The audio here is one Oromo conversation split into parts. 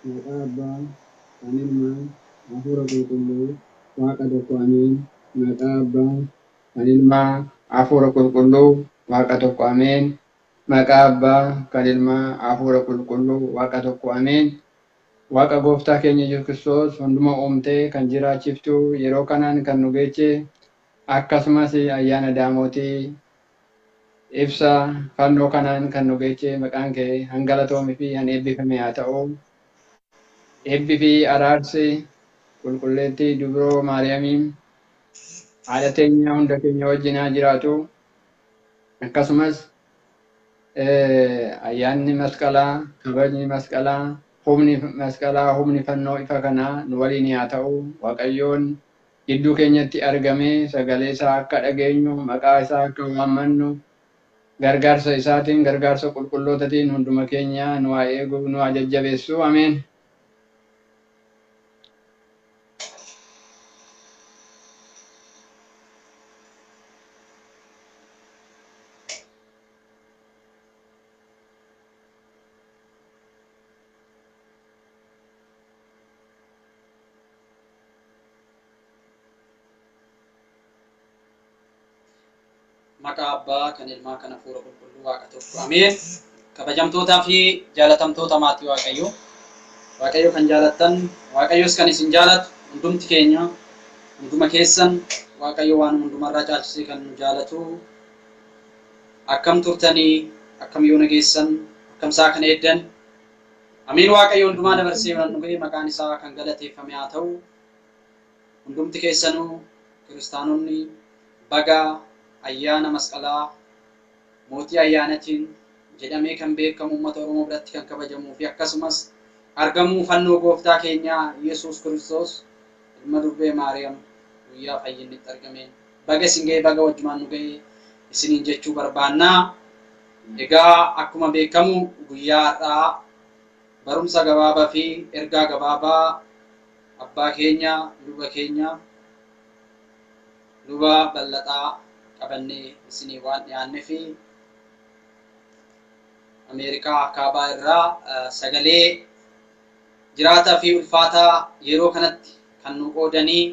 Maqaa Abbaa, kan Ilmaa, Hafuura Qulqulluu, Waaqa tokko Ameen. Maqaa Abbaa, kan Ilmaa, Hafuura Qulqulluu, Waaqa tokko Ameen. Maqaa Abbaa, kan Ilmaa, Hafuura Qulqulluu, Waaqa tokko Ameen. Waaqa Gooftaa keenya Yesuus Kiristoos hunduma uumtee kan jiraachiftu yeroo kanaan kan nu geeche akkasumas ayyaana daamootii ibsa fannoo kanaan kan nu geeche maqaan kee hangalatoomii fi han eebbifame haa ta'u. Eebbi fi araarsi qulqulleettii dubroo Maariyaamiin haadha teenya hunda keenya wajjin haa jiraatu. Akkasumas ayyaanni masqalaa, kabajni masqalaa, humni masqalaa, humni fannoo ifa kanaa nu waliin haa ta'u. Waaqayyoon gidduu keenyatti argamee sagalee isaa akka dhageenyu, maqaa isaa akka waammannu, gargaarsa isaatiin, gargaarsa qulqullootaatiin hunduma keenya nu haa eegu, nu haa jajjabeessu. Ameen. Maqaa Abbaa kan Ilmaa kan Hafuura Qulqulluu Waaqa tokko Ameen. Kabajamtootaa fi jaalatamtoota maatii Waaqayyoo. Waaqayyo kan jaalattan, Waaqayyos kan isin jaalatu, hundumti keenya, hunduma keessan Waaqayyo waan hundumarraa caalchisee kan nu jaalatu. Akkam turtanii, akkam yoona geessan, akkam isaa kan eeddan. Ameen. Waaqayyo hundumaa dabarsee yoona nu ga'e maqaan isaa kan galateeffame haa ta'u. Hundumti keessanuu kiristaanonni baga ayyaana masqalaa mootii ayyaanatiin jedhamee kan beekamu uummata Oromoo biratti kan kabajamuu fi akkasumas argamuu fannoo gooftaa keenyaa Yesuus Kiristoos ilma durbee Maariyaam guyyaa fayyinni itti argameen baga isin ga'e, baga wajjumaan nu ga'e isiniin jechuu barbaannaa. Egaa akkuma beekamu guyyaa har'aa barumsa gabaabaa fi ergaa gabaabaa abbaa keenya, luba keenya, luba Ballaxaa qabannee isinii waan dhiyaannee fi Ameerikaa kaabaa irraa sagalee jiraataa fi ulfaataa yeroo kanatti kan nu qoodanii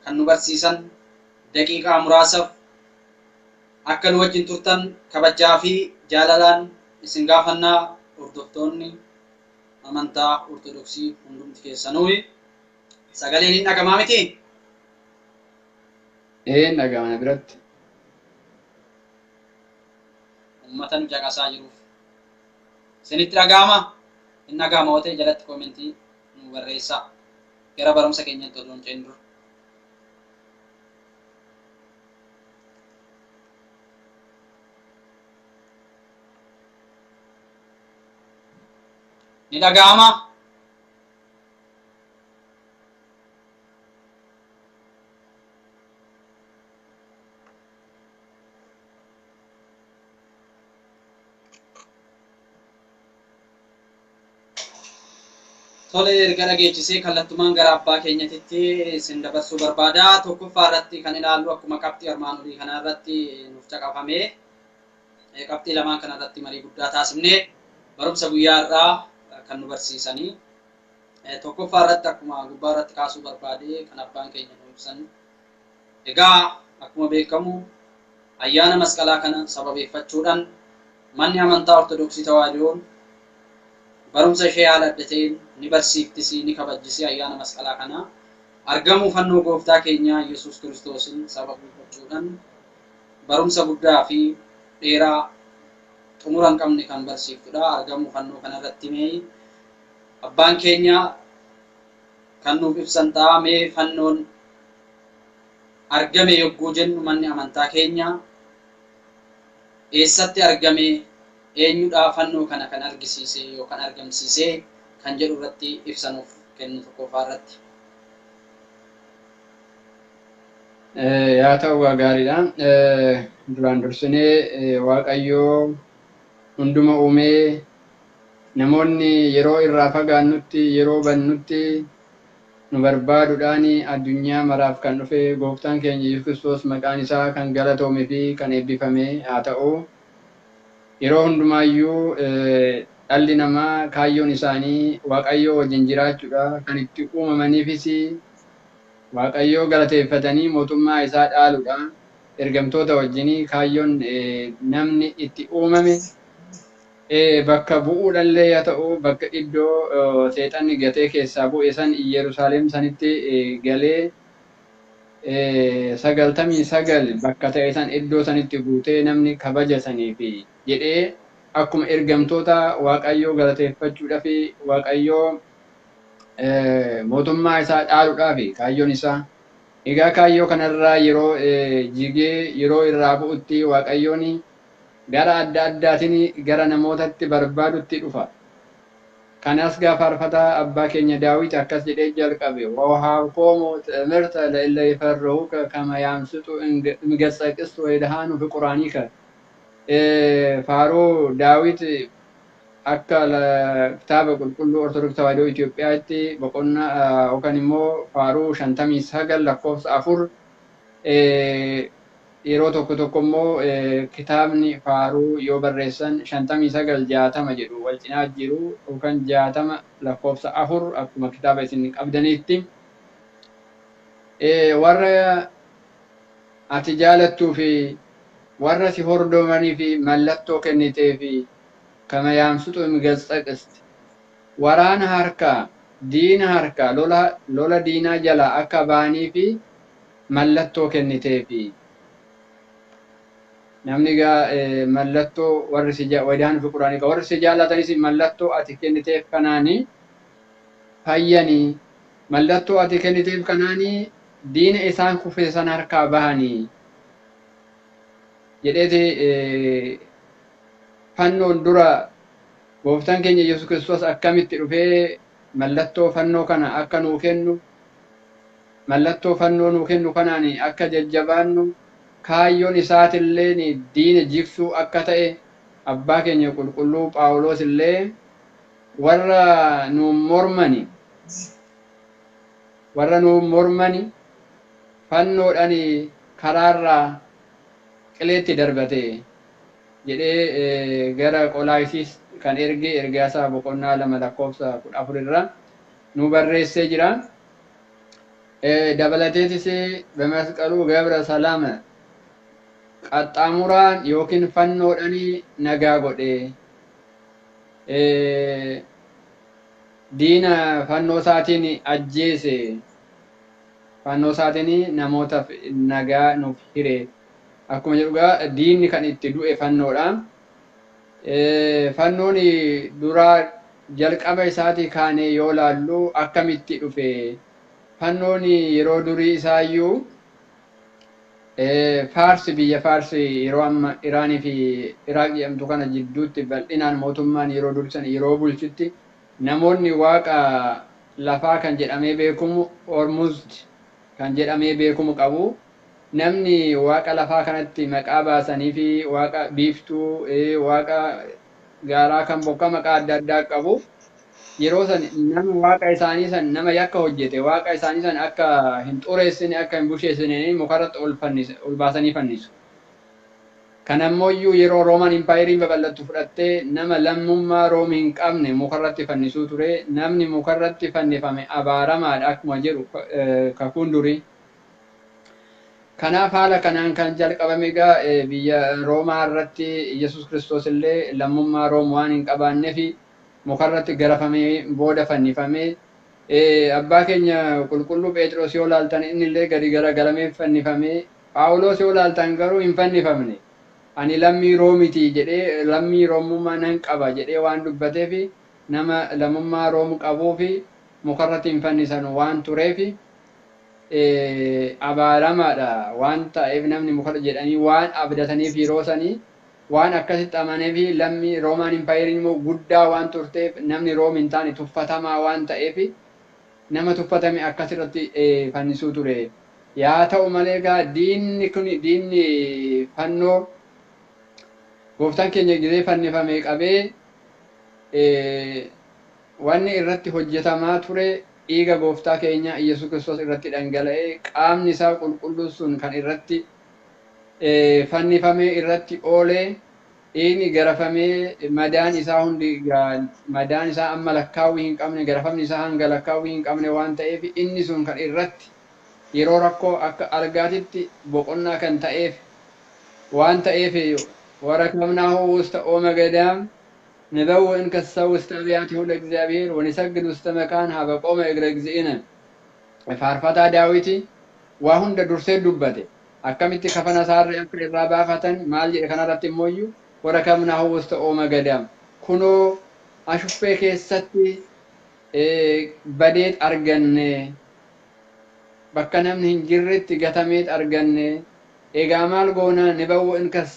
kan nu barsiisan daqiiqaa muraasaaf akka nu wajjin turtan kabajaa fi jaalalaan isin gaafannaa hordoftoonni amantaa Ortodoksii hundumti keessanuu. Sagaleen hin dhagamaa miti? Ee, dhaga'ama na biratti. Uummata nu caqasaa jiruuf. Isinitti dhaga'ama? Hin dhaga'ama yoo ta'e jalatti koomentii nu barreessaa. Gara barumsa keenyatti odoo hin ce'in dura. Ni dhaga'ama? Tole, erga dhageechisee kallattumaan gara abbaa keenyatitti isin dabarsuu barbaada. Tokkoffaa irratti kan ilaallu akkuma qabxii armaan olii kana irratti nuuf caqafame qabxii lamaan kana irratti marii guddaa taasifne barumsa guyyaa har'aa kan nu barsiisanii. Tokkoffaa irratti akkuma gubbaa irratti kaasuu barbaade kan abbaan keenya nu ibsan. Egaa akkuma beekamu ayyaana masqalaa kana sababeeffachuudhaan manni amantaa Ortodoksii Tawaahidoon barumsa ishee haala adda ta'een ni barsiiftisi, ni kabajjisi ayyaana masqalaa kana. Argamuu fannoo gooftaa keenyaa Yesuus Kiristoosin sababeeffachuudhaan barumsa guddaa fi dheeraa xumura hin qabne kan barsiiftudha. Argamuu fannoo kanarratti mee abbaan keenya kan nuuf ibsan ta'a. Mee fannoon argame yogguu jennu manni amantaa keenya eessatti argame, eenyudha fannoo kana kan argisiise yookaan argamsiise kan jedhu irratti ibsa nuuf kennu tokkoffaa irratti. Yaa ta'u gaariidha. Duraan dursinee Waaqayyoo hunduma uumee namoonni yeroo irraa fagaannutti, yeroo bannutti nu barbaaduudhaan addunyaa maraaf kan dhufe gooftaan keenya Yesuus Kiristoos maqaan isaa kan galatoomee fi kan eebbifame haa ta'u. Yeroo hundumaayyuu Dhalli namaa kaayyoon isaanii Waaqayyoo wajjin jiraachuudha. Kan itti uumamaniifis Waaqayyoo galateeffatanii mootummaa isaa dhaaluudha. Ergamtoota wajjin kaayyoon namni itti uumame bakka bu'uudhaallee haa ta'u bakka iddoo seexanni gatee keessaa bu'e san Yerusaalem sanitti galee 99 bakka ta'e san iddoo sanitti guutee namni kabaja saniif jedhee akkuma ergamtoota Waaqayyoo galateeffachuudhaaf Waaqayyoo mootummaa isaa dhaaluudhaaf kaayyoon isaa. Egaa kaayyoo kanarraa yeroo jigee yeroo irraa bu'utti Waaqayyoon gara adda addaatiin gara namootatti barbaadutti dhufa. Kanas gaafa faarfataa abbaa keenya Daawit akkas jedhee jalqabe. Wahaabkoomu ትምህርተ ለእለ ይፈርሁከ ከመ ያምስጡ እምገጸ ቅስት ወይድሃኑ ፍቁራኒከ። Faaruu Daawit akka kitaaba qulqulluu Ortodoksii Tawaahidoo Itoophiyaatti boqonnaa yookaan immoo faaruu 59 lakkoofsa 4 yeroo tokko tokko immoo kitaabni faaruu yoo barreessan 59 60 jedhu wal cinaa jiru yookaan 60 lakkoofsa 4 akkuma kitaaba isin qabdaniitti. Warra ati jaalattuu fi warra si hordofanii fi mallattoo kennitee fi kama yaamsutu imgatsa qist waraana harkaa diina harkaa lola diinaa jala akka ba'anii fi mallattoo kennitee fi namni egaa mallattoo warri si wadaan fi quraanii warri si jaallatanis mallattoo ati kenniteef kanaanii fayyanii mallattoo ati kenniteef kanaanii diina isaan kufeessan harkaa bahanii jedheeti fannoon dura gooftaan keenya Yesuus Kiristoos akkamitti dhufee mallattoo fannoo kana akka nuu kennu mallattoo fannoo nuu kennu kanaan akka jajjabaannu kaayyoon isaatillee diina jigsuu akka ta'e abbaa keenya qulqulluu Phaawulos illee warra nuun mormani fannoodhaan karaarraa qileetti darbate jedhee gara Qolaayisiis kan erge ergaasaa boqonnaa 2 lakkoofsa 14 irra nu barreessee jira. Dabalateetis በመስቀሉ ገብረ ሰላም qaxxaamuraan yookiin fannoodhaan nagaa godhe diina fannoo isaatiin ajjeese fannoo isaatiin namootaaf nagaa nuuf hire. Akkuma jedhu egaa diinni kan itti du'e fannoodha. Fannoon duraa jalqaba isaatii kaanee yoo laallu akkamitti dhufe? Fannoon yeroo durii isaayyuu Faarsi biyya Faarsi yeroo amma Iraanii fi Iraaq jedhamtu kana jidduutti bal'inaan mootummaan yeroo dursan yeroo bulchitti namoonni waaqa lafaa kan jedhamee beekamu Ormuzd kan jedhamee beekamu qabu. Namni waaqa lafaa kanatti maqaa baasanii fi waaqa biiftuu waaqa gaaraa kan bokka maqaa adda addaa qabu. Yeroo san nama waaqa isaanii san nama yakka hojjete waaqa isaanii san akka hin xureessine akka hin busheessine mukarratti ol baasanii fannisu. Kanammoo yeroo Roomaan impaayeriin babal'attu fudhattee nama lammummaa Room hin qabne mukarratti fannisuu ture. Namni mukarratti fannifame abaaramaadha akkuma jedhu kakuun durii. Kanaaf haala kanaan kan jalqabame egaa biyya Roomaa irratti Yesuus Kiristoos illee lammummaa Room waan hin qabaanneef mukarratti garafamee booda fannifamee abbaa keenya qulqulluu Phexros yoo laaltan inni illee gadi garagalamee fannifamee Phaawulos yoo laaltan garuu hin fannifamne. Ani lammii Roomiti jedhee lammii Roomummaa nan qaba jedhee waan dubbateef nama lammummaa Room qabuuf mukarratti hin fannisan waan tureef abaaramaadha waan ta'eef namni mukarra jedhanii waan abdataniif yeroo sanii waan akkasitti amaneef lammii Roomaan impaayeriin immoo guddaa waan turteef namni Room hin taane tuffatamaa waan ta'eef nama tuffatame akkasirratti fannisuu ture. Yaa ta'u malee egaa diinni kun diinni fannoo gooftaan keenya gizee fannifame qabee wanni irratti hojjetamaa ture dhiiga gooftaa keenya Yesuus Kiristoos irratti dhangala'ee qaamni isaa qulqulluun sun kan irratti fannifamee irratti oolee Inni garafamee madaan isaa hundi madaan isaa amma lakkaawwii hin qabne, garafamni isaa hanga lakkaawwii hin qabne waan ta'eef, inni sun kan irratti yeroo rakkoo akka algaatitti boqonnaa kan ta'eef waan ta'eef, ወረከብናሁ ውስተ ኦመ ገዳም ንበውእ እንከሰ ውስተ አብያቲሁ ለእግዚአብሔር ወንሰግድ ውስተ መካን ሀበ ቆመ እግረ እግዚእነ። Faarfataa Daawiti waa hunda dursee dubbate. Akkamitti kafana isaarree akka irraa baafatan maal jedhe? Kanarratti immoo ወረከብናሁ ውስተ ኦመ ገዳም, kunoo ashuffee keessatti badeet arganne, bakka namni hin jirretti gatameet arganne. Egaa maal goona? ንበውእ እንከሰ,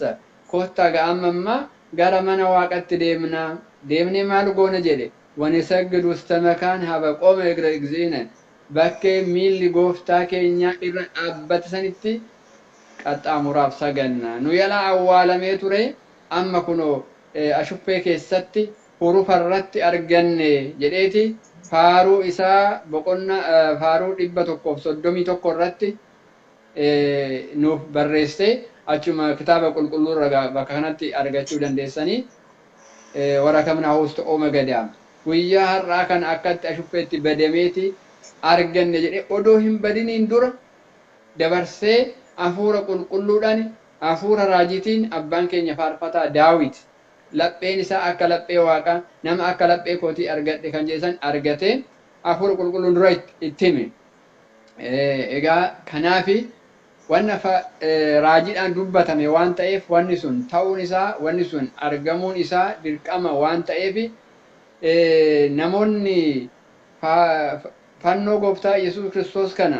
kottaa ga'a, amma ammaa gara mana Waaqatti deemna. Deemnee maal goona jedhe? ወንሰግድ ውስተ መካን ሀበ ቆመ እግረ እግዚእነ, bakkee miilli Gooftaa keenyaa irra dhaabbate sanitti qaxxaamuraaf saganna. Nu yala awwaalamee ture, amma kunoo ashuffee keessatti hurufa irratti arganne jedheeti faaruu isaa boqonnaa faaruu 131 irratti nuuf barreesse. Achuma kitaaba qulqulluu irra bakka kanatti argachuu dandeessanii. ወረከብናሁ ውስተ ኦመ ገዳም, guyyaa har'aa kana akkatti ashuffeetti badameeti arganne jedhee odoo hin badiniin dura dabarsee hafuura qulqulluudhaan, hafuura raajiitiin abbaan keenya faarfataa Daawit lapheen isaa akka laphee Waaqaa, nama akka laphee kootii argadhe kan jedhan argatee hafuura qulqulluun dura itti hime. Egaa kanaafi wanna raajiidhaan dubbatame waan ta'eef, wanni sun ta'uun isaa, wanni sun argamuun isaa dirqama waan ta'eef, namoonni fannoo Gooftaa Yesuus Kiristoos kana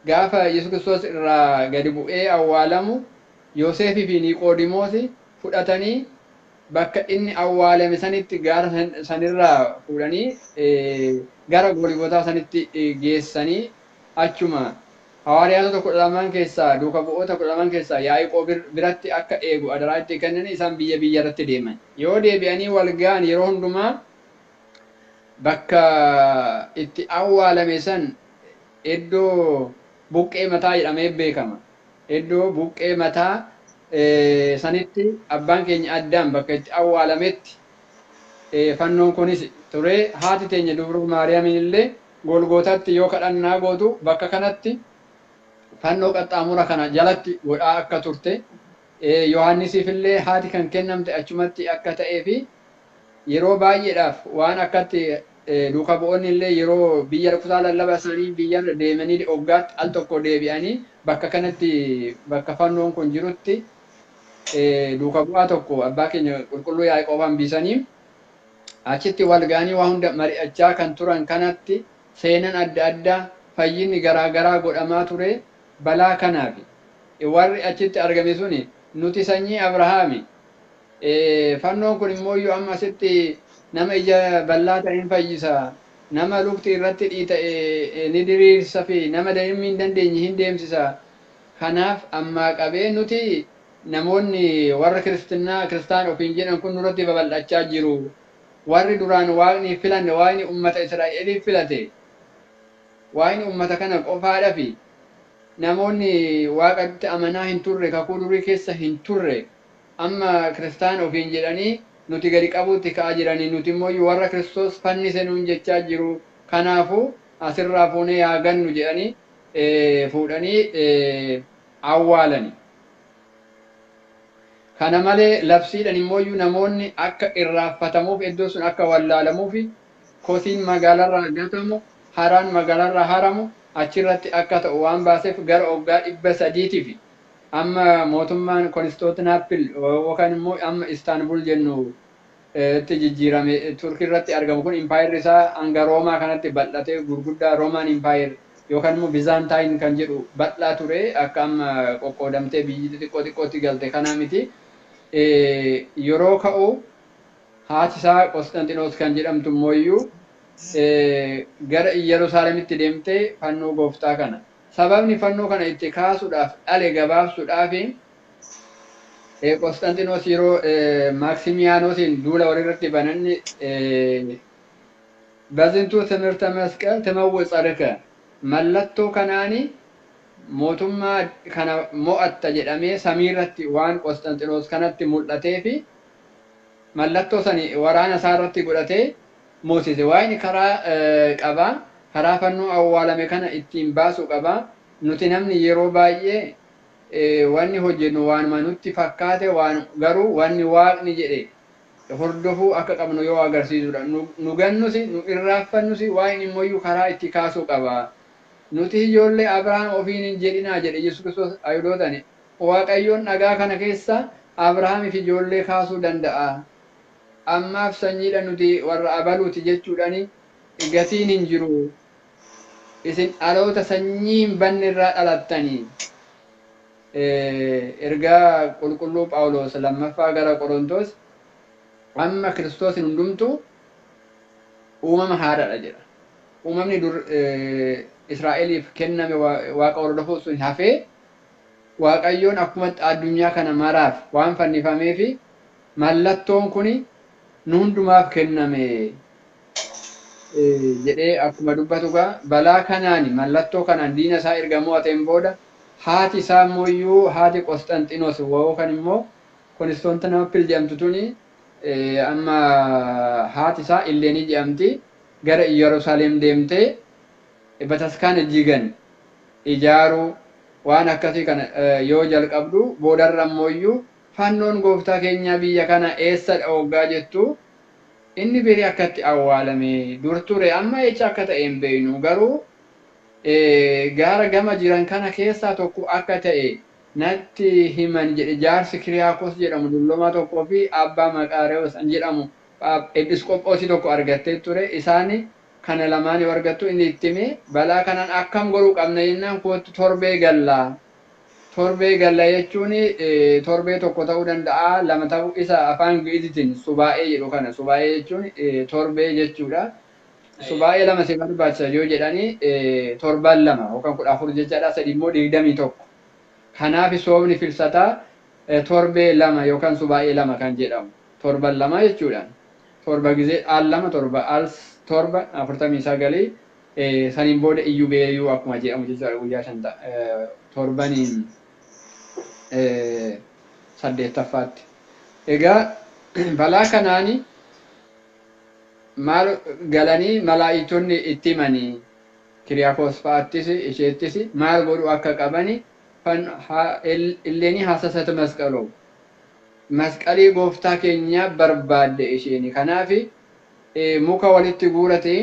gaafa Yesuus Kiristoos irraa gadi bu'ee awwaalamu Yoosefii fi Niqoodimoos fudhatanii bakka inni awwaalame sanitti gaara sanirraa fuudhanii gara Golgotaa sanitti geessanii, achuma hawaariyaatota 12 keessaa, duuka bu'oota 12 keessaa Yaaqoob biratti akka eegu adaraa itti kennanii isaan biyya biyya irratti deeman. Yoo deebi'anii wal ga'an, yeroo hundumaa bakka itti awwaalame san iddoo buqqee mataa jedhamee beekama. Iddoo buqqee mataa sanitti abbaan keenya Addaan bakka itti awwaalametti fannoon kunis ture. Haati teenya Dubroo Maariyaamiin illee Golgootaatti yoo kadhannaa gootu bakka kanatti fannoo qaxxaamura kana jalatti godhaa akka turte, Yohaannisiif illee haati kan kennamte achumatti akka ta'ee fi yeroo baay'eedhaaf waan akkatti duuka bu'oonni illee yeroo biyya kutaa lallaba isaanii biyya deemanii hoggaatti al tokko deebi'anii bakka kanatti, bakka fannoon kun jirutti, duuka bu'aa tokko abbaa keenya qulqulluu Yaaqoob hambisanii achitti wal ga'anii waa hunda mari'achaa kan turan kanatti seenan adda addaa, fayyinni garaa garaa godhamaa ture balaa kanaafi. Warri achitti argame suni, nuti sanyii Abrahaami. Fannoon kun immoo iyyuu amma asitti nama ija bal'aa ta'een fayyisa. Nama lukti irratti dhiita'e ni diriirsa fi nama deemuu hin dandeenye hin deemsisa. Kanaaf ammaa qabee nuti namoonni warra kiristinnaa, kiristaan ofiin jedhan kun nurratti babal'achaa jiru. Warri duraan Waaqni filanne, Waaqni ummata Israa'eliif filate, Waaqni ummata kana qofaadha fi namoonni Waaqatti amanaa hin turre, kakuu durii keessa hin turre, amma kiristaan ofiin jedhanii nuti gadi qabuutti ka'aa jiranii, nuti immoo warra Kiristoos fannise nuun jechaa jiru. Kanaafuu asirraa fuunee haa gannu jedhanii fuudhanii awwaalani. Kana malee labsiidhaan immoo namoonni akka irraanfatamuuf, iddoo sun akka wallaalamuuf, kosiin magaalarraa gatamu, haraan magaalarraa haramu achirratti akka ta'u waan baaseef, gara waggaa 300tiif amma mootummaan Konstantinoopil yookaan immoo amma Istaanbul jennu itti jijjiirame Turkii irratti argamu kun, impaayirri isaa hanga Roomaa kanatti bal'atee gurguddaa Roman Empire yookaan immoo Byzantine kan jedhu bal'aa ture, akka amma qoqqoodamtee biyyi xixiqqoo xiqqootti galte kanaa miti. Yeroo ka'u haati isaa Qosxanxinoos kan jedhamtu immoo gara Yerusaalemitti deemtee fannoo Gooftaa kana. Sababni fannoo kana itti kaasuudhaaf dhale gabaabsuudhaaf, Qosxanxinoos yeroo Maaksimiyaanoosiin duula walirratti bananni በዝንቱ ትምህርተ መስቀል ትመውእ ጸርከ, mallattoo kanaani Mootummaa kana mo'atta jedhamee samiirratti waan Qosxanxinoos kanatti mul'atee fi mallattoo sani waraana isaa irratti godhatee moosise. Waaqni karaa qabaa, karaa fannoo awwaalame kana ittiin baasuu qabaa. Nuti namni yeroo baay'ee wanni hojjennu waanuma nutti fakkaate, waan garuu wanni waaqni jedhe hordofuu akka qabnu yoo agarsiisudha. Nu gannusi, nu irraanfannusi, waaqni immoo karaa itti kaasuu qaba. Nuti ijoollee Abrahaam ofiin hin jedhinaa jedhe Yesuus Kiristoos Ayihudootani. Waaqayyoon dhagaa kana keessa Abrahaamiif ijoollee kaasuu danda'a. Ammaaf sanyiidha nuti warra abaluuti jechuudhani gatiin hin jiru. Isin dhaloota sanyii hin banne irraa dhalattanii. Ergaa qulqulluu Phaawulos lammaffaa gara Qorontos amma Kiristoos hundumtuu uumama haaraadha jedha. Uumamni dur Israa'eliif kenname waaqa hordofuu sun hafee Waaqayyoon akkuma addunyaa kana maraaf waan fannifameefi mallattoon kuni nu hundumaaf kenname jedhee akkuma dubbatu gaa balaa kanaan mallattoo kanaan diina isaa erga mo'ateen booda haati isaa immoo haati Qosxanxinos yookaan immoo Konstantinoopil jedhamtu tuni amma haati isaa Illeenii jedhamti gara Yerusaalem deemtee bataskaana jigan ijaaruu waan akkasii kana yoo jalqabdu boodarra immoo fannoon gooftaa keenyaa biyya kana eessadha hoggaa jettu inni biri akkatti awwaalame dur ture amma echa akka ta'e hin beeknu garuu gaara gama jiran kana keessaa tokko akka ta'e natti himan jedhe jaarsi Kiriyaakos jedhamu dullomaa tokkoo fi abbaa Maqaareewos jedhamu episkophoosii tokko argattee ture isaani kana lamaan yoo argattu inni itti hime balaa kanaan akkam godhuu qabna jennaan kootu torbee gallaa. Torbee galla jechuun torbee tokko ta'uu danda'a lama ta'uu isa afaan Gi'izitiin subaa'ee jedhu kana subaa'ee jechuun torbee jechuudha. Subaa'ee lama si barbaachisa yoo jedhani torban lama yookaan 14 jechaadha, sadi immoo 21. Kanaaf soomni filsataa torbee lama yookaan subaa'ee lama kan jedhamu torban lama jechuudha. Torba gizee al lama torba al torba 49 saniin booda iyyuu beeyuu akkuma jedhamu jechuudha guyyaa shanta torbaniin 8ffaatti. Egaa balaa kanaani maal galanii malaayitonni itti himanii Kiriyaakos fa'aattis isheettis maal godhuu akka qabani illeenii haasasata masqaloo masqalii gooftaa keenyaa barbaadde isheeni. Kanaaf muka walitti guurate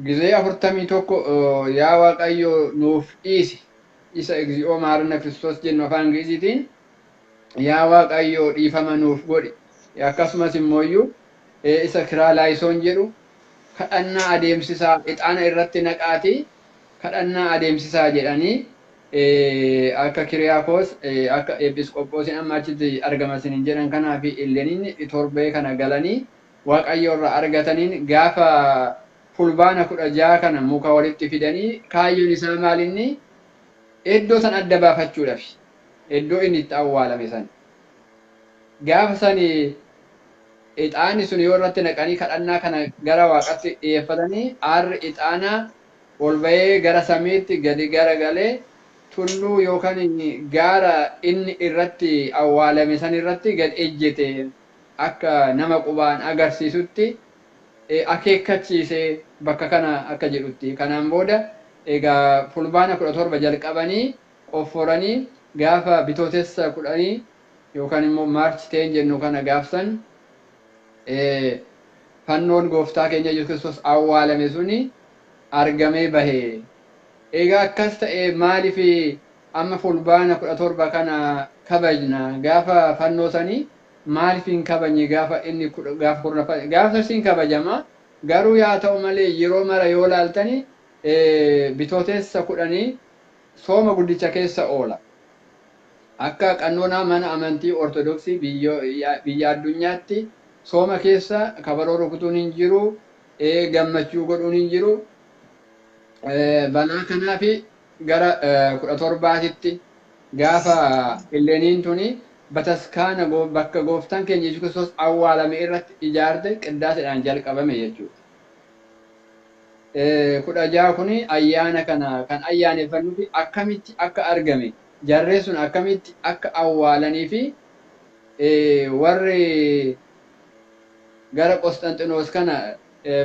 gizee 41 yaa Waaqayyo nuuf dhiisi isa egzi'oo maarina Kiristoos jennu afaan Gi'iziitiin yaa Waaqayyo dhiifama nuuf godhi akkasumas immoo isa kiraalaayisoon jedhu kadhannaa adeemsisaa ixaana irratti naqaati kadhannaa adeemsisaa jedhanii akka Kiriyaakos akka episkophoosiin amma achitti argamasiniin jedhan kanaa fi illeniin torbee kana galanii Waaqayyo irraa argataniin gaafa fulbaana 16 kana muka walitti fidanii kaayyoon isaa maalinni iddoo san adda baafachuudhaaf iddoo inni itti awwaalame san gaafa sani ixaanni sun yoo irratti naqanii kadhannaa kana gara waaqatti dhiyeeffatanii aarri ixaanaa ol bahee gara samiitti gadi garagalee tulluu yookaan gaara inni irratti awwaalame san irratti gad ejjete akka nama qubaan agarsiisutti akeekkachiise bakka kana akka jedhutti. Kanaan booda egaa fulbaana 17 jalqabanii qofforanii gaafa bitootessa 10 yookaan immoo Maarch 10 jennu kana gaafsan fannoon gooftaa keenya Yesuus Kiristoos awwaalame suni argamee bahe. Egaa akkas ta'e maaliif amma fulbaana 17 kana kabajna gaafa fannoo sanii maaliif hin kabajne gaafa inni gaafa kurnaffaa gaafa siin kabajama garuu yaa ta'u malee yeroo mara yoo laaltani bitootessa 10 sooma guddicha keessa oola. Akka qannoonaa mana amantii Ortodoksii biyya addunyaatti sooma keessa kabaroo rukutuun hin jiru, gammachuu godhuun hin jiru. Balaa kanaafi gara 17tti gaafa Illeeniin tuni bataskaana bakka gooftaan keenya Yesuus Kiristoos awwaalame irratti ijaarte qiddaaseedhaan jalqabame jechuudha. 16 kun ayyaana kana kan ayyaaneffannuu fi akkamitti akka argame jarree sun akkamitti akka awwaalanii fi warri gara Qosxanxinoos kana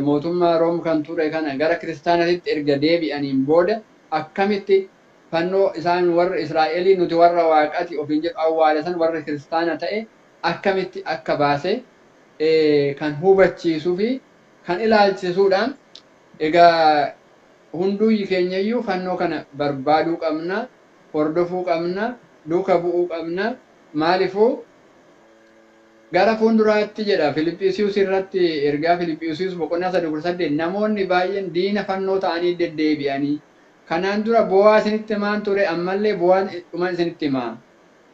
mootummaa Room kan ture kana gara kiristaanatitti erga deebi'aniin booda akkamitti fannoo isaan warra Israa'elii nuti warra waaqati ofiin jedhu awwaale san warra kiristaana ta'e akkamitti akka baase kan hubachiisuu fi kan ilaalchisuudhaan. Egaa hunduu keenyayyuu fannoo kana barbaaduu qabna, hordofuu qabna, duuka bu'uu qabna. Maaliifuu gara fuulduraatti jedha Filiphisiiyus irratti ergaa Filiphisiiyus boqonnaa 3:18 namoonni baay'een diina fannoo ta'anii deddeebi'anii kanaan dura bu'aa isinitti himaan ture ammallee bu'aan dhuma isinitti himaa.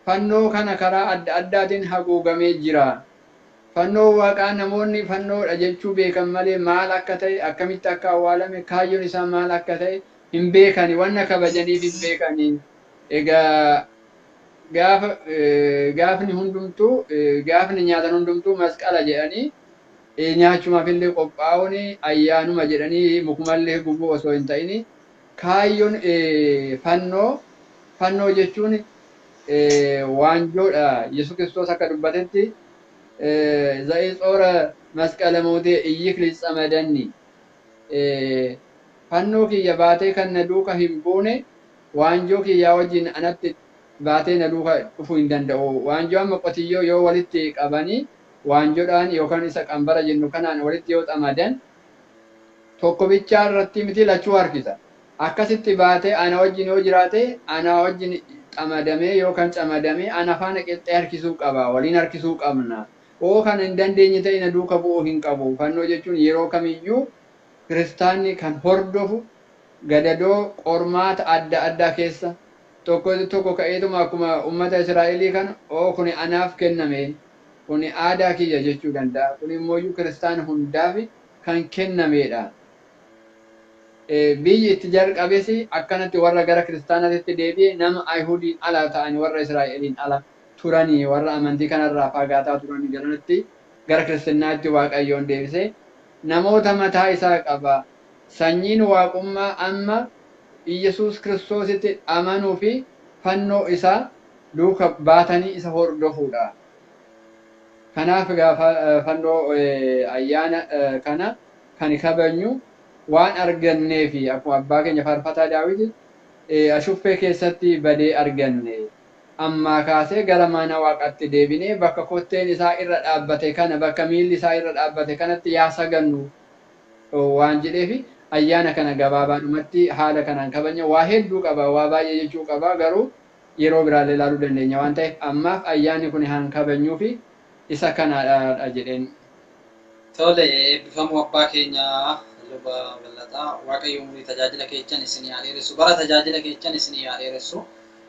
Fannoo kana karaa adda addaatiin haguugamee jira. Fannoo waaqaa namoonni fannoodha jechuu beekan malee maal akka ta'e akkamitti akka awwaalame kaayyoon isaa maal akka ta'e hin beekani wanna kabajaniif hin beekani. Egaa gaafni hundumtuu gaafni nyaatan hundumtuu masqala jedhanii nyaachumaaf illee qophaa'uun ayyaanuma jedhanii mukumallee gubuu osoo hin ta'in kaayyoon fannoo jechuun waanjoodha. Yesuus Kiristoos akka dubbatetti za'iicoora masqala mootee iyyikli tsamadanni fannoo kiyya baatee kan na duuka hin buune waanjoo kiyyaa wajjin anatti baatee na duuka dhufuu hin danda'u. Waanjoo amma qotiyyoo yoo walitti qabanii waanjoodhaan yookaan isa qambara jennu kanaan walitti yoo xamadan tokko bichaa irratti miti lachuu harkisa. Akkasitti baatee ana wajjin yoo jiraate ana wajjin xamadamee yookaan camadamee ana faana qixxee harkisuu qaba. Waliin harkisuu qabna. Oo kana hin dandeenye ta'e na duuka bu'uu hin qabu. Fannoo jechuun yeroo kamiyyuu kiristaanni kan hordofu gadadoo qormaata adda addaa keessa tokko tokko ka'eetuma akkuma uummata Israa'elii kana oo kuni anaaf kenname kuni aadaa kiyya jechuu danda'a. Kun immoo kiristaana hundaaf kan kennamedha. Biyyi itti jalqabes akkanatti warra gara kiristaanatitti deebi'e nama Ayihudiin ala ta'an warra Israa'eliin ala turanii warra amantii kanarraa fagaataa turanii garanatti gara kiristaanaatti Waaqayyoon deebise namoota mataa isaa qaba. Sanyiin waaqummaa amma Iyyasuus Kiristoositti amanuu fi fannoo isaa duuka baatanii isa hordofuudha. Kanaaf gaafa fannoo ayyaana kana kan kabajnu waan argannee fi akkuma abbaa keenya faarfataa Daawit ashuffee keessatti badee arganne ammaa kaasee gara mana waaqaatti deebinee bakka kotteen isaa irra dhaabbate kana bakka miilli isaa irra dhaabbate kanatti yaa sagannu waan jedheefi ayyaana kana gabaabaadhumatti haala kanaan kabajna. Waa hedduu qaba, waa baay'ee jechuu qaba, garuu yeroo biraallee ilaaluu dandeenya waan ta'eef ammaaf ayyaanni kun haan kabajnuu fi isa kanaadha jedheen. Tole, eebbifamuu abbaa keenya Luba Ballataa, Waaqayyo umurii tajaajila keessan isinii haa dheeressu, bara tajaajila keessan isinii haa dheeressu.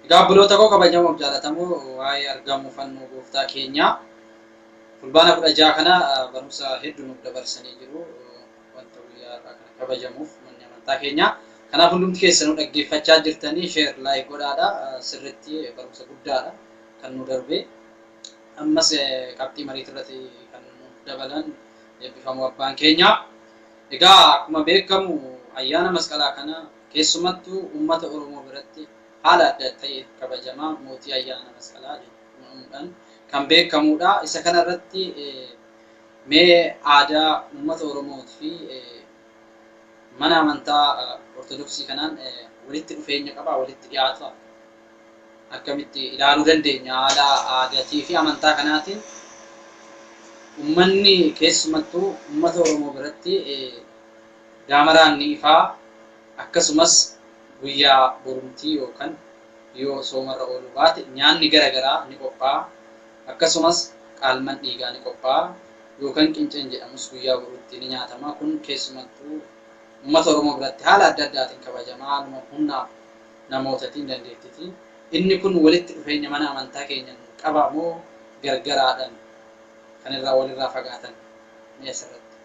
Egaa obboloota koo kabajamoo jaallatamoo waa'ee argamuu fannoo gooftaa keenyaa fulbaana 16 kana barumsa hedduu nuuf dabarsanii jiru. Wanta guyyaa har'aa kana kabajamuuf manni amantaa keenyaa. Kanaaf hundumti keessanuu dhaggeeffachaa jirtanii share like godhaadha. Sirriitti barumsa guddaadha kan nu darbe. Ammas qabxii mariitii irratti kan nuuf dabalan eebbifamuu abbaan keenya. Egaa akkuma beekamu ayyaana masqalaa kana keessumattuu uummata Oromoo biratti haala adda ta'e kabajamaa mootii ayyaana masqalaa jedhamuudhaan kan beekamudha. Isa kanarratti mee aadaa uummata Oromoo fi mana amantaa Ortodoksii kanaan walitti dhufeenya qaba, walitti dhiyaata. Akkamitti ilaaluu dandeenya haala aadaatii fi amantaa kanaatiin uummanni keessumattuu uummata Oromoo biratti daamaraan ni ifaa akkasumas guyyaa borumtii yookaan yoo soomarra ooluu baate nyaanni garaagaraa ni qophaa'a. Akkasumas qaalman dhiigaa ni qophaa'a yookaan qinceen jedhamus guyyaa boruutti ni nyaatama. Kun keessumattuu uummata Oromoo biratti haala adda addaatiin kabajama. Haaluma humnaaf namootatiin dandeettitiin. Inni kun walitti dhufeenya mana amantaa keenyan qaba moo gargaraadhaan kan irraa walirraa fagaatan ni asirratti.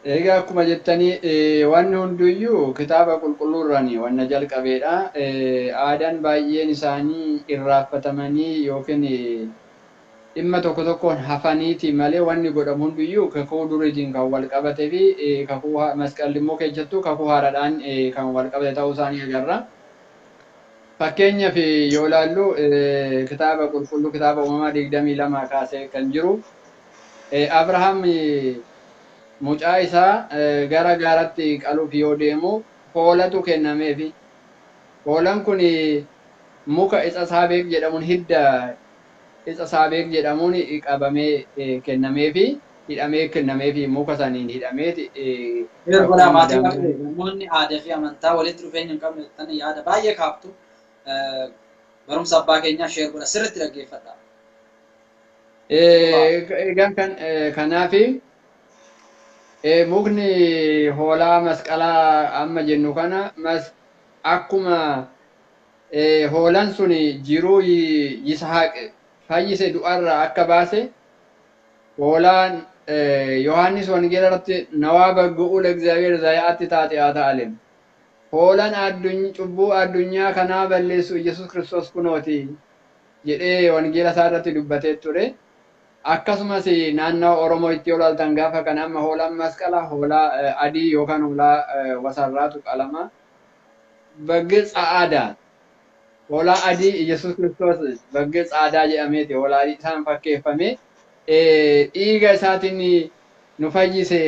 Egaa akkuma jettanii wanni hunduyyuu kitaaba qulqulluurraan wanna jalqabeedha. Aadaan baay'een isaanii irraanfatamanii yookiin Dhimma tokko tokkoon hafaniiti malee wanni godhamu hundiyyuu kakuu duriitiin kan wal qabatee fi kakuu masqalli immoo keessattuu kakuu haaraadhaan kan wal qabate ta'uu isaanii agarra. Fakkeenyaaf yoo ilaallu kitaaba qulqulluu kitaaba uumamaa 22 kaasee kan jiru Abrahaam mucaa isaa gara gaaratti qaluuf yoo deemu hoolatu kennameefi. Hoolaan kun muka itsa saabeek jedhamuun hidda itsa saabeek jedhamuun qabamee kennameefi hidhamee kennameefi muka saniin hidhameeti. Godhaa maatii namoonni aadaa fi amantaa walitti dhufeenya hin qabne jettan yaada baay'ee kaaftu. Barumsa abbaa keenyaa share godha sirriitti dhaggeeffadha. Egaa kanaafi mukni hoolaa masqalaa amma jennu kana akkuma hoolaan sun jiruu Yisahaaq fayyise du'arraa akka baase hoolaan Yohaannis wangeela irratti nawaa baggu'uu ለእግዚአብሔር ዘያአቲ ኃጢአተ ዓለም hoolaan cubbuu addunyaa kanaa balleessu Iyyasuus Kiristoos kunooti jedhee wangeela isaa irratti dubbatee ture. Akkasumas naannawa Oromoo itti yoo ilaaltan gaafa kana amma hoolaan masqalaa hoolaa adii yookaan hoolaa wasarraatu qalama. Bagge tsa'aadaa hoolaa adii Iyyasuus Kiristoos bagge tsaadaa jedhameeti hoolaa adii isaan fakkeeffame dhiiga isaatiin nu fayyise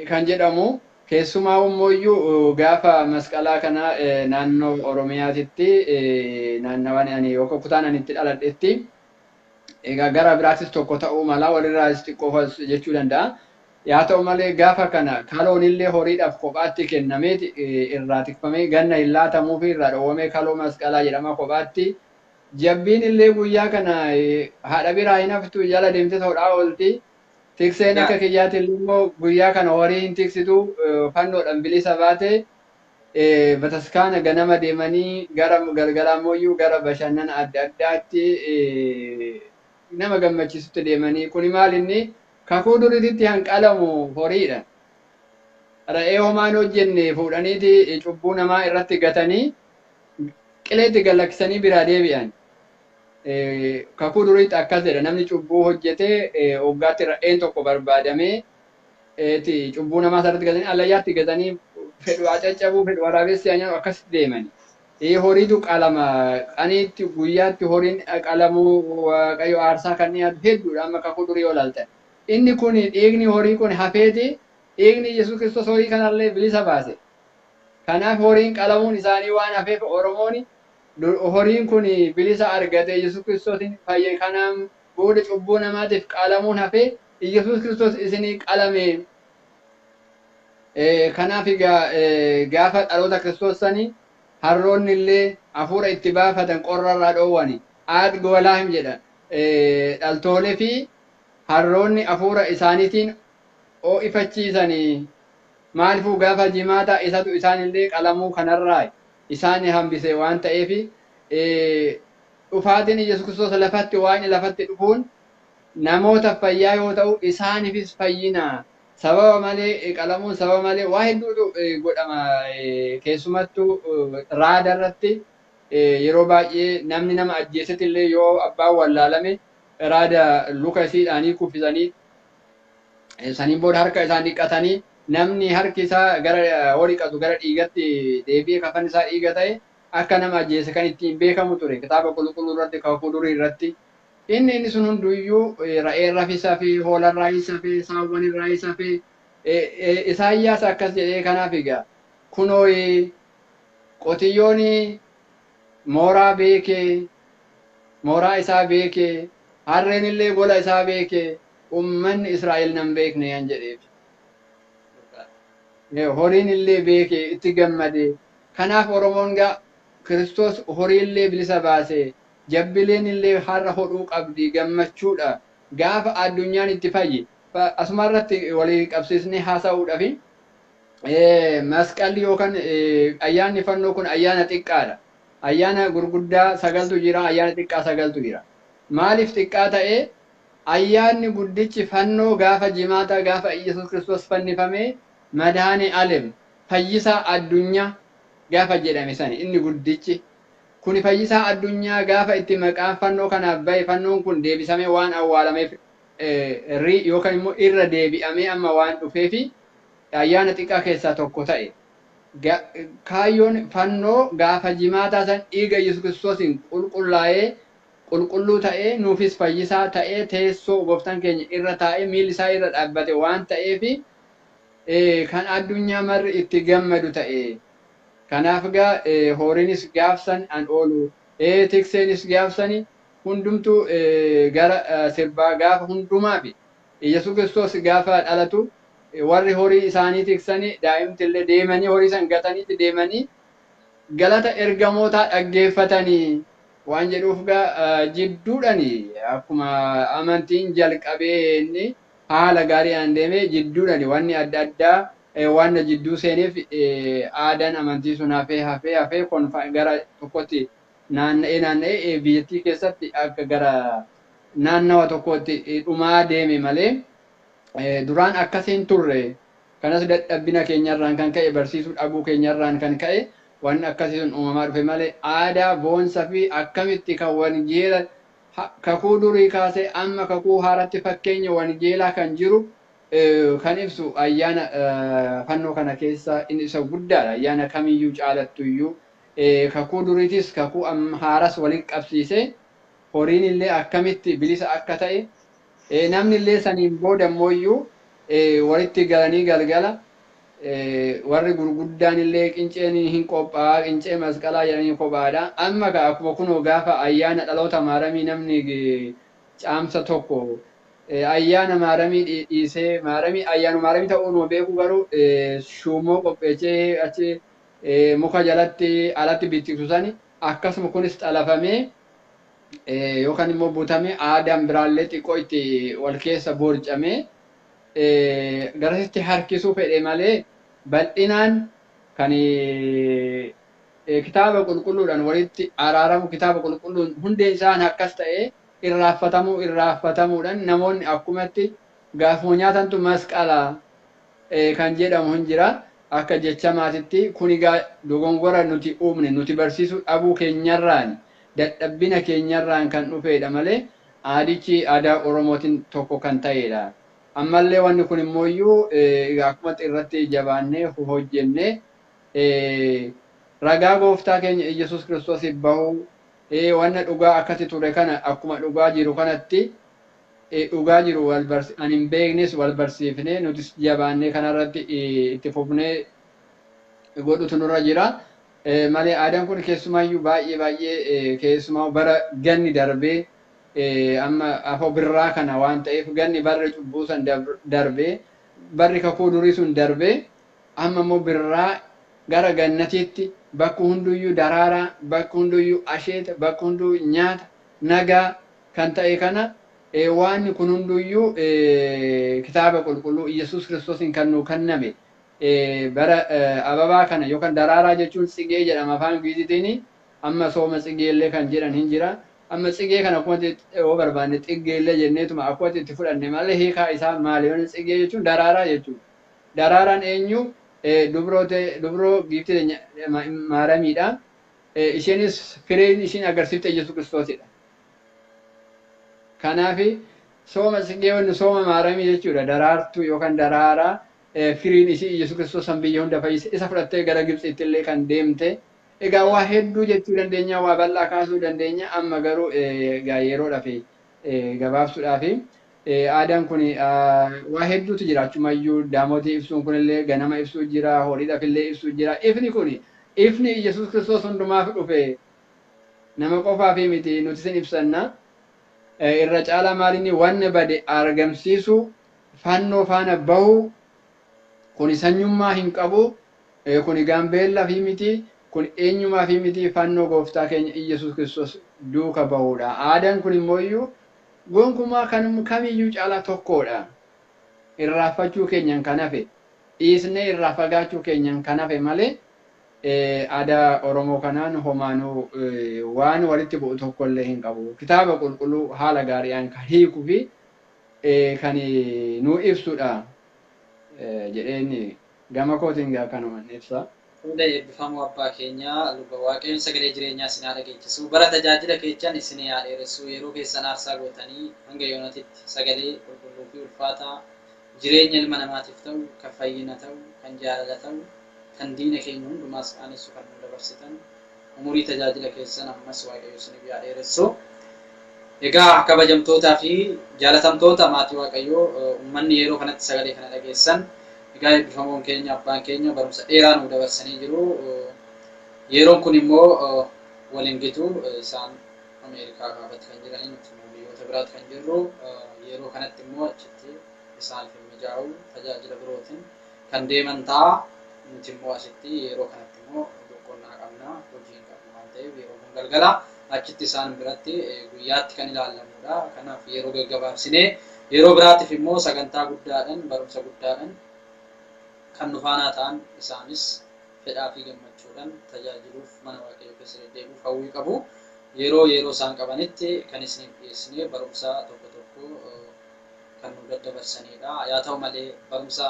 kan jedhamu keessumaa immoo gaafa masqalaa kana naannoo Oromiyaatitti naannawaan ani yookaan kutaan ani itti dhaladhetti egaa gara biraattis tokko ta'uu mala walirraas xiqqoo jechuu danda'a. Yaa ta'u malee gaafa kana kaloon illee horiidhaaf kophaatti kennameeti irraa tikfamee ganna hin laatamuu fi irraa dhowwamee kaloo masqalaa jedhama kophaatti. Jabbiin illee guyyaa kana haadha biraa hin haftu jala deemtee hodhaa oolti. Tikseen akka kiyyaatti immoo guyyaa kana horii hin tiksitu fannoodhaan bilisa baate bataskaana ganama deemanii gara galgalaa mooyyuu gara bashannana adda addaatti nama gammachiisutti deemanii kuni maal inni kakuu duriitti hanqalamu horiidha. Re'ee homaan hojjenne fuudhaniiti cubbuu namaa irratti gatanii qileetti galaksanii biraa deebi'an. Kakuu duriitti akkas jedha namni cubbuu hojjetee waggaatti re'een tokko barbaadamee cubbuu namaa irratti gatanii allayyaatti gatanii fedhu caccabuu fedhu waraabessi nyaatu akkasitti deemani. Horiitu qalama qaniitti guyyaatti horiin qalamuu waaqayyo aarsaa kan dhiyaatu hedduudha amma kakuu durii yoo ilaaltan. Inni kun dhiigni horii kun hafeeti dhiigni Yesuus Kiristoos horii kanallee bilisa baase. Kanaaf horiin qalamuun isaanii waan hafeef Oromoon horiin kun bilisa argate Yesuus Kiristoosin fayye kanaan booda cubbuu namaatiif qalamuun hafee Yesuus Kiristoos isinii qalame. Kanaaf egaa gaafa dhaloota Kiristoos sanii harroonni illee hafuura itti baafatan qorrarraa dhoowwani. Aad goolaahim jedha. Dhaltoolee fi harroonni hafuura isaaniitiin ho'ifachiisanii maaliifuu gaafa jimaata isatu isaanillee qalamuu kanarraa isaan hambise waan ta'eef dhufaatiin Yesuus Kiristoos lafatti waan lafatti dhufuun namoota fayyaa yoo ta'u isaaniifis fayyina. Sababa malee qalamuun sababa malee waa hedduutu godhama keessumattuu raada irratti yeroo baay'ee namni nama ajjeesetti illee yoo abbaan wallaalame raada luka isiidhaanii kuffisanii saniin booda harka isaan dhiqatanii namni harki isaa gara horii dhiqatu gara dhiigatti deebi'ee kafan isaa dhiiga ta'e akka nama ajjeese kan ittiin beekamu ture kitaaba qulqulluu irratti kakuu durii irratti. Inni sun hunduyyuu re'een rafisaa fi hoolaan raayisaa fi saawwan raayisaa fi Isaayyaas akkas jedhee kanaaf egaa kunoo qotiyyoon mooraa beekee mooraa isaa beekee harreen illee gola isaa beekee ummanni Israa'el nan beekne yan jedheef. Horiin illee beekee itti gammade. Kanaaf Oromoon gaa Kiristoos horii illee bilisa baase. Jabbileen illee har'a hodhuu qabdi gammachuudha. Gaafa addunyaan itti fayyi. Asuma irratti walii qabsiisnee haasa'uudhaaf masqalli yookaan ayyaanni fannoo kun ayyaana xiqqaadha. Ayyaana gurguddaa 9tu jira, ayyaana xiqqaa 9tu jira. Maaliif xiqqaa ta'ee ayyaanni guddichi fannoo gaafa jimaata gaafa Iyyasuus Kiristoos fannifamee madaane alem fayyisaa addunyaa gaafa jedhame sani inni guddichi. Kuni fayyisaa addunyaa gaafa itti maqaan fannoo kanaaf bahe fannoon kun deebisamee waan awwaalameef yookaan immoo irra deebi'amee amma waan dhufeefi ayyaana xiqqaa keessaa tokko ta'e. Kaayyoon fannoo gaafa jimaataa san dhiiga Yesuus Kiristoosiin qulqullaa'ee qulqulluu ta'ee nuufis fayyisaa ta'ee teessoo gooftaan keenya irra taa'ee miilli isaa irra dhaabbate waan ta'eefi kan addunyaa marri itti gammadu ta'e. Kanaaf egaa horiinis gaafsan an oolu, tikseenis gaafsani hundumtuu gara sirbaa gaafa hundumaafi Yesuus Kiristoos gaafa dhalatu warri horii isaanii tiksanii daa'imti illee deemanii horii san gataniitti deemanii galata ergamootaa dhaggeeffatanii waan jedhuuf gaa jidduudhani akkuma amantiin jalqabee inni haala gaariidhaan deemee jidduudhani wanni adda addaa waan jidduu seeneef aadaan amantii sun hafee hafee hafee gara tokkotti naanna'ee naanna'ee biyyattii keessatti akka gara naannawa tokkotti dhumaa deeme malee duraan akkasiin turre. Kanas dadhabbina keenyarraan kan ka'e barsiisuu dhabuu keenyarraan kan ka'e wanni akkasii sun uumamaa dhufe malee aadaa boonsa fi akkamitti kan wangeela kakuu durii kaasee amma kakuu haaratti fakkeenya wangeelaa kan jiru kan ibsu ayyaana fannoo kana keessa inni isa guddaadha. Ayyaana kamiyyuu caalattuyyuu kakuu duriitis kakuu haaras waliin qabsiisee horiin illee akkamitti bilisa akka ta'e namni illee saniin booda immoo walitti galanii galgala warri gurguddaan illee qinceen hin qophaa'a qincee masqalaa jedhanii kophaadha. Amma akkuma kunoo gaafa ayyaana dhaloota maaramii namni caamsa tokko ayyaana maaramii dhiisee maaramii ayyaana maaramii ta'uu numa beeku garuu shuumoo qopheessee achi muka jalatti alatti bittisu sani akkasuma kunis xalafamee yookaan immoo butamee aadaan biraallee xiqqoo itti wal keessa borcamee garasitti harkisuu fedhe malee bal'inaan kan kitaaba qulqulluudhaan walitti araaramu kitaaba qulqulluun hundeen isaan akkas ta'ee irraafatamuudhaan namoonni akkumatti gaafuma nyaatantu masqala kan jedhamu hin jira. Akka jecha maatitti kun egaa dogongora nuti uumne nuti barsiisuu dhabuu keenyarraan dadhabbina keenyarraan kan dhufedha malee aadichi aadaa Oromootiin tokko kan ta'edha. Ammallee wanni kun immoo akkumatti irratti jabaannee hojjennee ragaa gooftaa keenya Iyyasuus Kiristoosiif bahuu wanna dhugaa akkasi ture kana akkuma dhugaa jiru kanatti dhugaa jiru ani hin beeknes wal barsiifnee nutis jabaannee kanarratti itti fufnee godhutu nurra jira. Malee aadaan kun keessumaayyuu baay'ee baay'ee keessumaa bara ganni darbee amma afoo birraa kana waan ta'eef ganni barri cubbuu san darbee barri kakuu durii sun darbee amma immoo birraa gara gannatiitti bakka hunduyyuu daraaraa bakka hunduyyuu asheeta bakka hunduu nyaata nagaa kan ta'e kana waan kun hunduyyuu kitaaba qulqulluu Iyyasuus Kiristoosiin kan nuu kenname bara ababaa kana yookaan daraaraa jechuun tsigee jedhama afaan Ingiliziitiin amma sooma tsigeellee kan jedhan hin jira. Amma tsigee kana akkuma yoo barbaanne xiggeellee jenneetuma akkuma itti fudhanne malee hiikaa isaa maali? Yoon tsigee jechuun daraaraa jechuudha. Daraaraan eenyu? Dubroo giiftii maaramiidha. Isheenis fireen ishiin agarsiifte Iyyasuus Kiristoosidha. Kanaaf sooma tsigee wanni sooma maaramii jechuudha. Daraartuu yookaan daraaraa firiin ishii Iyyasuus Kiristoos san biyya hunda fayyise isa fudhattee gara Gibxiitti illee kan deemte. Egaa waa hedduu jechuu dandeenya, waa bal'aa kaasuu dandeenya. Amma garuu egaa yeroodhaaf gabaabsuudhaaf aadaan kun waa hedduutu jira. Achumayyuu daamotii ibsuun kunillee ganama ibsuu jira, horiidhaaf illee ibsuu jira. Ifni kun ifni Iyyasuus Kiristoos hundumaaf dhufe nama qofaaf miti nuti isin ibsanna. Irra caalaa maalinni wanna bade argamsiisu fannoo faana bahu kuni sanyummaa hin qabu, kuni gaambeellaa fi miti, kun eenyumaa fi miti fannoo gooftaa keenya Iyyasuus Kiristoos duuka bahuudha. Aadaan kun immoo iyyuu gonkumaa kan kamiyyuu caalaa tokkodha. Irraanfachuu keenyan kan hafe, dhiisnee irraa fagaachuu keenyan kan hafe malee aadaa Oromoo kanaan homaanuu waan walitti bu'u tokkollee hin qabu. Kitaaba qulqulluu haala gaariidhaan kan hiikuu fi kan nuu ibsudha jedheen gama kootiin gaa kanuma ibsa. Fuula eebbifamuu abbaa keenyaa luba Waaqayyoon sagalee jireenyaa isin haa dhageessisu. Bara tajaajila keessan isin haa dheeressu. Yeroo keessan aarsaa gootanii hanga yoonatitti sagalee qulqulluu fi ulfaataa jireenya ilma namaatiif ta'u, kan fayyina ta'u, kan jaalala ta'u, kan diina keenya hundumaas qaanessu kan nu dabarsitan umurii tajaajila keessan ammas Waaqayyo isiniif haa dheeressu. Egaa kabajamtootaa fi jaalatamtoota maatii Waaqayyoo, uummanni yeroo kanatti sagalee kana dhageessan, egaa eebbifamoon keenya abbaan keenya barumsa dheeraa nu dabarsanii jiru. Yeroon kun immoo waliin gitu, isaan Ameerikaa kaabatti kan jiranii, nuti immoo biyyoota biraatti kan jirru. Yeroo kanatti immoo achitti isaaniif hin mijaa'u, tajaajila birootiin kan deeman ta'a. Nuti immoo asitti yeroo kanatti immoo boqonnaa qabna, hojii hin qabnu waan ta'eef yeroo kun galgala, achitti isaan biratti guyyaatti kan ilaallamudha. Kanaaf yeroo gaggabaabsinee yeroo biraatiif immoo sagantaa guddaadhaan, barumsa guddaadhaan kan nu faanaa ta'an, isaanis fedhaa fi gammachuudhaan tajaajiluuf mana Waaqayyoo keessa deddeebi'uuf hawwii qabu. Yeroo yeroo isaan qabanitti kan isiniif dhiyeessinee barumsa tokko tokko kan nu daddabarsanidha. Yaa ta'u malee barumsa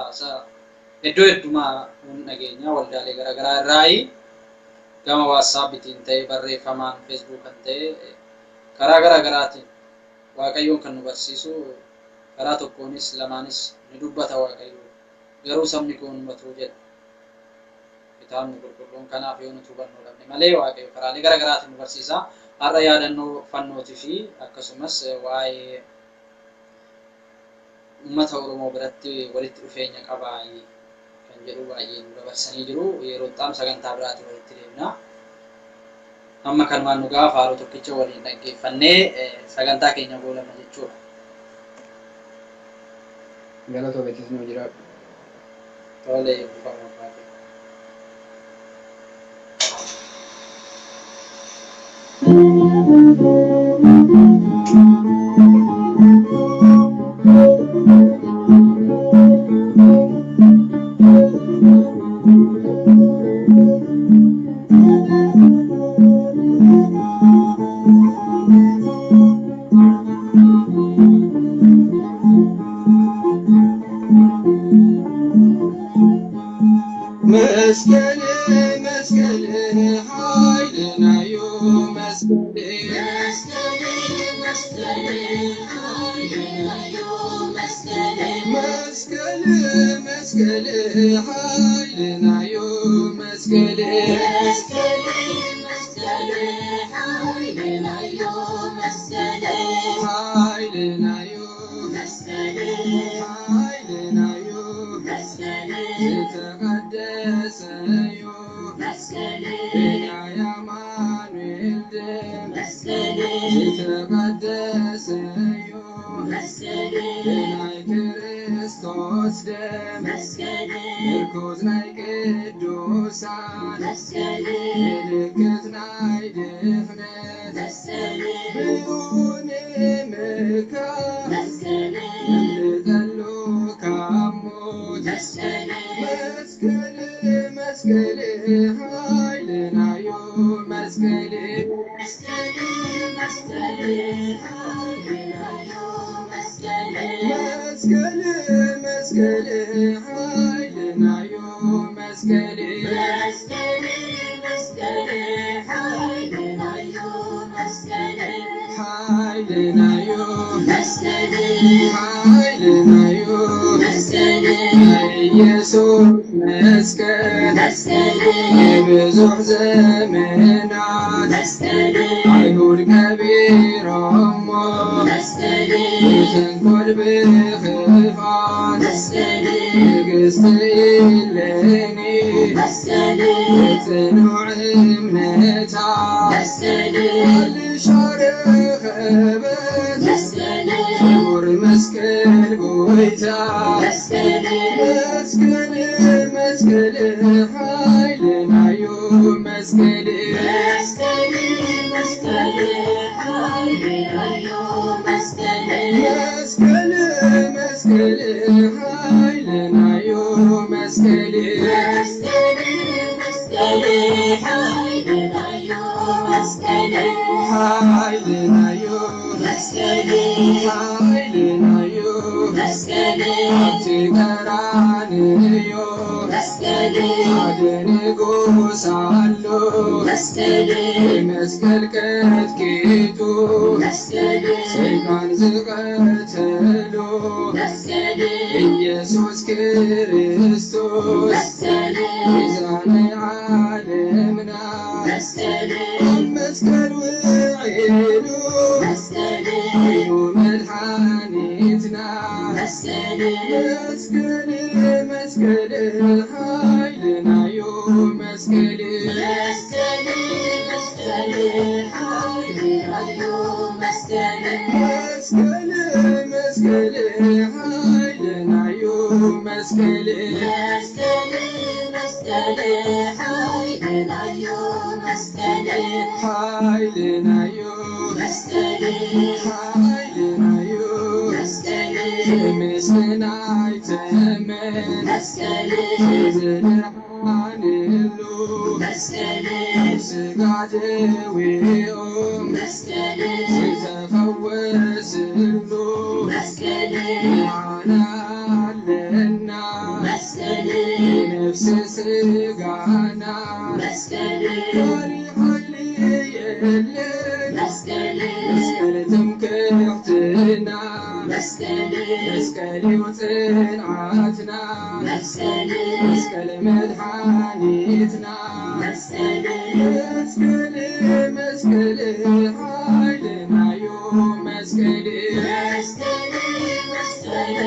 iddoo heddumaa nun dhageenya waldaalee garaagaraa irraayi, gama WhatsAppitiin ta'e, barreeffamaan, Facebookan ta'e, karaa garaagaraatiin Waaqayyoon kan nu barsiisu karaa tokkoonis lamaanis ni dubbata Waaqayyo. Garuu sabni koo hin hubatu jedha kitaabni qulqulluun. Kanaaf yoo nuti hubannoo dhabne malee Waaqayyo karaalee garaagaraatiin nu barsiisa. Har'a yaadannoo fannootii fi akkasumas waa'ee uummata Oromoo biratti walitti dhufeenya qabaa kan jedhu baay'ee nu dabarsanii jiru. Yeroo itti aanu sagantaa biraatiin walitti deemna. Amma kanumaan nu ga'a, faaruu tokkicha waliin dhaggeeffannee sagantaa keenya goolabna jechuudha. Galatoometis, nu jiraadhu. Tole, eebbifamoo abbaa keenya. መስቀል መስቀል ኃይልናዩ መስቀል፣ መስቀል መስቀል ኃይልናዩ መስቀል፣ ኃይልናዩ ኃይልናዩ ዝተቀደሰዩ ብናይ አማኑኤል ደም፣ ዝተቀደሰዩ ብናይ ክርስቶስ ደም፣ ምርኩዝ ናይ ቅዱሳን፣ ምልክት ናይ ድሕነት፣ ብኡን ምካብ ነምልጠሉ ካብ ሞት። መስቀል መስቀል ኃይልናዩ መስቀል፣ መስቀል መስቀል ኃይልናዩ መስቀል፣ ኃይልናዩ ኃይልናዩ ኢየሱስ መስቀል፣ የብዙሕ ዘመናት አይሁድ ከቢሮሞ ብተንኮል ብክፋት፣ ንግሥት እሌኒ በጽኑዕ እምነታ ልሻረኸበት ክቡር መስቀል ጎይታ። መስቀል መስቀል ኃይልናዩ መስቀል፣ መስቀል መስቀል ኃይልናዩ መስቀል፣ ኃይልናዩ ኃይልናዩ ኣብቲ ቀራንዮ አደንጎሳሎ መስቀል ቀጥቂጡ ሰይጣን ዝቀተሎ ኢየሱስ ክርስቶስ ቤዛነ ዓለምና መስቀል ውዒሉ ኃይሉ መድኃኒትና መስቀል መስቀል ኃይልናዩ መስቀል መስቀል መስቀል ኃይልናዩ መስቀል ኃይልናዩ ኃይልናዩ ምስልና አይተመን ዝድሓንሉ ስጋ ደዌኦም ዝተፈወስሉ ንዓና ኣለና ነፍሲ ስጋና ካሊእ ሓይሊ የለን መስቀል ትምክሕትና መስቀል ጽንዓትና መስቀል መድኃኒትና መስቀል መስቀል ኃይልናዩ መስቀል መስቀል መስቀል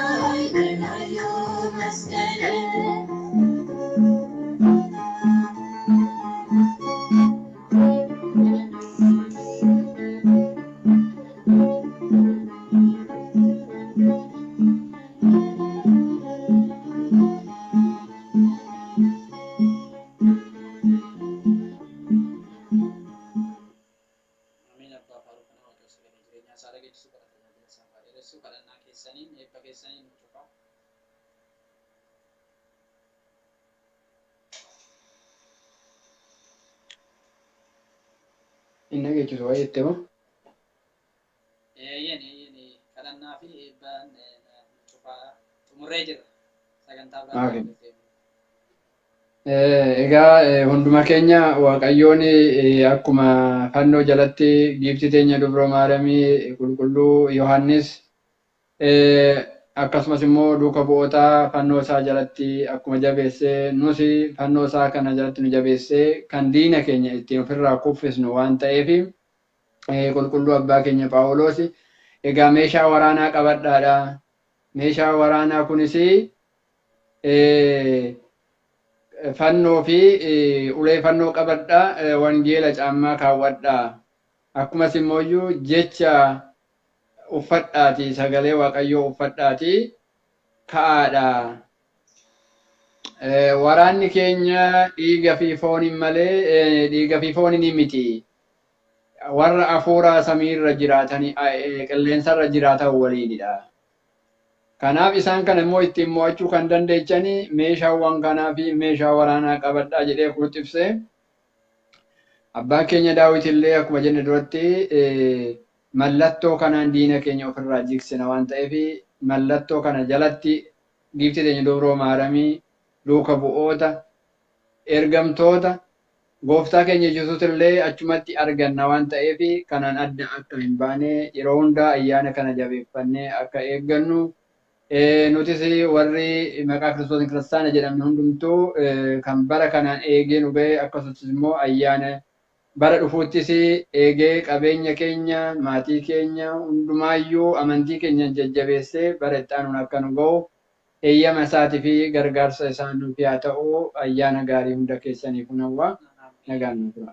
ኃይልናዩ መስቀል Amiin abbaa faaruu kana waaqayyo sagalee jireenyaa isaa dhageessisu bara tajaajila isaa haa dheeressu kadhannaa keessaniin eebba keessaniin nu cufaa. Inni dhageessisu waa'ee jettee moo? Eeyyeen eeyyeen kadhannaa fi eebbaan nu cufaa xumurree jirra sagantaa biraa Okay. kan deemnu. Egaa hunduma keenya Waaqayyoon akkuma fannoo jalatti giiftii teenya Dubroo Maariyaamii Qulqulluu Yohaannis akkasumas immoo duuka bu'oota fannoo isaa jalatti akkuma jabeessee nus fannoo isaa kana jalatti nu jabeessee kan diina keenya ittiin ofirraa kuffisnu waan ta'eef qulqulluu abbaa keenya Phaawulos egaa meeshaa waraanaa qabadhaadha. Meeshaa waraanaa kunis fannoo fi ulee fannoo qabadhaa, wangeela caammaa kaawwadhaa. Akkumas immoo jecha uffadhaati, sagalee Waaqayyoo uffadhaati ka'aadha. Waraanni keenya dhiiga fi fooniin malee dhiiga fi fooniin miti. Warra hafuura samiirra jiraatanii qilleensarra jiraatan waliinidha. Kanaaf isaan kana immoo ittiin mo'achuu kan dandeechani meeshaawwan kanaa fi meeshaa waraanaa qabadhaa jedhee kunutti ibsee abbaan keenya Daawit illee akkuma jenne duratti mallattoo kanaan diina keenya ofirraa jigsina waan ta'eef mallattoo kana jalatti giiftii teenya Dubroo Maaramii duuka bu'oota ergamtoota gooftaa keenya Yesuus illee achumatti arganna waan ta'eef kanaan adda akka hin baane yeroo hundaa ayyaana kana jabeeffannee akka eeggannu nutis warri maqaa Kiristoos kiristaana jedhamne hundumtuu kan bara kanaan eegee nu ga'e akkasumas immoo ayyaana bara dhufuuttis eegee qabeenya keenya maatii keenya hundumaayyuu amantii keenya jajjabeessee bara itti aanuun akka nu ga'u eeyyama isaatii fi gargaarsa isaa nuuf haa ta'u ayyaana gaarii hunda keessaniif hawwa nagaan nu tura.